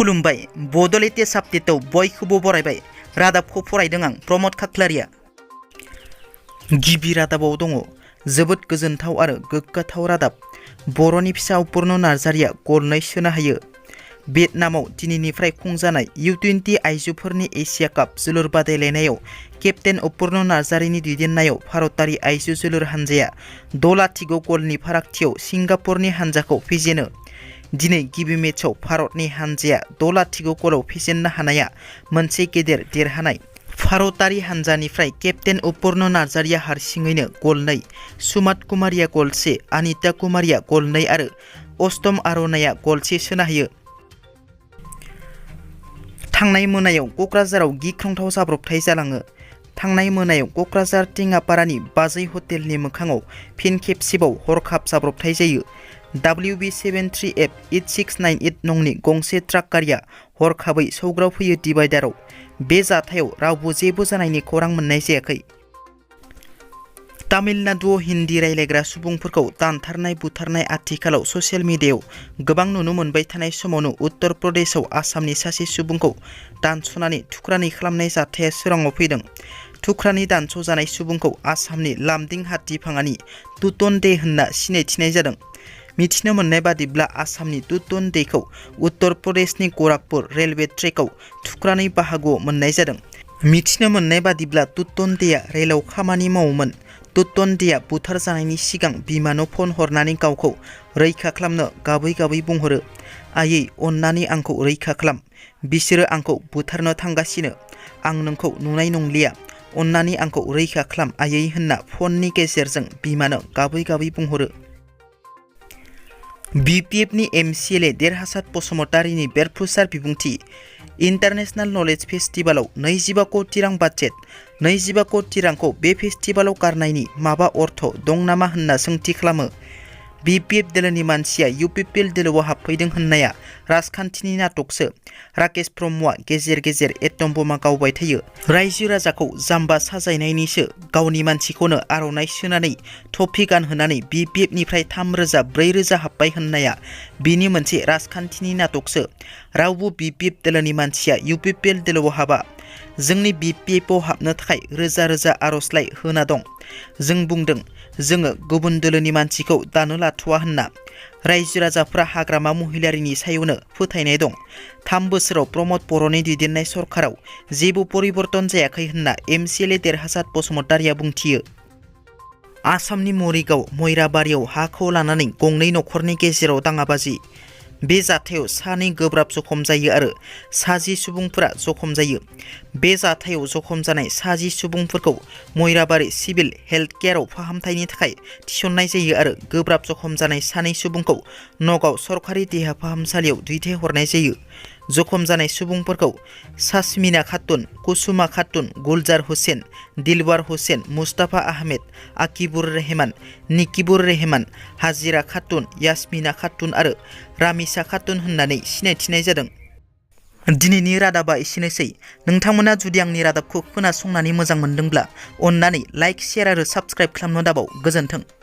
खुलुमबाय बड' लेटेस्ट आपडेटआव बयखौबो बरायबाय। रादाबखौ फरायदों आं प्रमद खाख्लारिया। गिबि रादाबाव दङ जोबोद गोजोनथाव आरो गोग्गाथाव रादाब। बर'नि फिसा अपुर्ना नार्जारिया गल 2 सोनो हायो। भियेटनामाव दिनैनिफ्राय खुंजानाय U20 आइजोफोरनि एशिया काप जोलुर बादायलायनायाव केप्टेन अपुर्ना नार्जारिनि दैदेननायाव भारतारि आइजो जोलुर हानजाया 6-0 गलनि फारागथियाव सिंगापुरनि हानजाखौ फेजेनो। दिनै गिबि मेचआव भारतनि हानजाया 6-0 गलाव फेजेननो हानाया मोनसे गेदेर देरहानाय। भारतारि हानजानिफ्राय केप्टेन अपुर्ना नार्जारिया हारसिङैनो गल 2, सुमात कुमारिया गल 1, अनिता कुमारिया गल 2 आरो अष्टम आर'नाया गल 1 सोनो हायो। थांनाय मोनायाव क'क्राझाराव गिख्रंथाव जाब्रबथाय जालाङो। थांनाय मोनायाव क'क्राझार टेङापारानि बाजै हटेलनि मोखाङाव फिन खेबसेबाव हरखाब जाब्रबथाय जायो। WB73F8698 नंनि गंसे ट्राक गारिया हरखाबै सौग्रावफैयो डिभाइडाराव। बे जाथायाव रावबो जेबो जानायनि खौरां मोननाय जायाखै। तामिलनाडुआव हिन्दी रायलायग्रा सुबुंफोरखौ दानथारनाय बुथारनाय आथिखालाव ससियेल मिडियायाव गोबां नुनो मोनबाय थानाय समावनो उत्तर प्रदेशआव आसामनि सासे सुबुंखौ दानस'नानै थुख्रानै खालामनाय जाथाया सोराङाव फैदों। थुख्रानै दानस'जानाय सुबुंखौ आसामनि लामदिं हात्तिभाङानि तुतन दे होनना सिनायथिनाय जादों। मिथिनो मोननाय बादिब्ला आसामनि तुतन देखौ उत्तर प्रदेशनि गराखपुर रेलवे ट्रेकआव थुख्रानै बाहागोआव मोननाय जादों। मिथिनो मोननाय बादिब्ला तुतन देआ रेलाव खामानि मावोमोन। तुतन देआ बुथार जानायनि सिगां बिमानो फन हरनानै गावखौ रैखा खालामनो गाबै गाबै बुंहरो, आयै अन्नानै आंखौ रैखा खालाम, बिसोरो आंखौ बुथारनो थांगासिनो, आं नोंखौ नुनाय नंलिया, अन्नानै आंखौ रैखा खालाम आयै होनना फननि गेजेरजों बिमानो गाबै गाबै बुंहरो। BPFनि MCLA देरहासात बसुमतारीनि बेरफ्रुसार बिबुंथि। इन्टारनेशनेल नलेज फेस्टिभालाव 25 कौटि रां बाजेट। 25 कौटि रांखौ बे फेस्टिभालाव गारनायनि माबा अर्थ दं नामा होनना सोंथि खालामो। BPF दोलोनि मानसिया UPPL दोलोआव हाबफैदों होननाया राजखान्थिनि नाटकसो। राकेश ब्रह्मआ गेजेर गेजेर एटम बमा गावबाय थायो। रायजो राजाखौ जाम्बा साजायनायनिसो गावनि मानसिखौनो आर'नाइ सोनानै टफि गानहोनानै BPFनिफ्राय 3,000-4,000 हाबबाय होननाया बिनि मोनसे राजखान्थिनि नाटकसो। रावबो BPF दोलोनि मानसिया UPPL दोलोआव हाबा। जोंनि BPFआव हाबनो थाखाय रोजा रोजा आर'जलाइ होना दं। जों बुंदों जोङो गुबुन दोलोनि मानसिखौ दानो लाथ'वा होनना। रायजो राजाफ्रा हाग्रामा महिलारिनि सायावनो फोथायनाय दं। 3 बोसोराव प्रमद बर'नि दैदेननाय सरकाराव जेबो परिबर्तन जायाखै होनना MCLA देरहासात बसुमतारीया बुंथियो। आसामनि मरिगाव मयराबारियाव हाखौ लानानै गंनै नखरनि गेजेराव दाङाबाजि। बे जाथायाव 2 गोब्राब जखम जायो आरो 10 सुबुंफोरा जखम जायो। बे जाथायाव जखम जानाय 10 सुबुंफोरखौ मयराबारि सिभिल हेल्थ केयारआव फाहामथायनि थाखाय थिसननाय जायो आरो गोब्राब जखम जानाय 2 सुबुंखौ नगाव सरकारि देहा फाहामसालियाव दैथायहरनाय जायो। जखम जानाय सुबुंफोरखौ सासमिना खातुन, कुसुमा खातुन, गुलजार हुसेन, दिलवार हुसेन, मुस्ताफा आहमेद, आकिबुर रहमान, निकिबुर रहमान, हाजिरा खातुन, यासमिना खातुन आरो रामिसा खातुन होननानै सिनायथिनाय जादों। दिनैनि रादाबा एसेनोसै। नोंथांमोना जुदि आंनि रादाबखौ खोनासंनानै मोजां मोनदोंब्ला अन्नानै लाइक, शेयार आरो साबस्क्राइब खालामनो दाबाव। गोजोन्थों।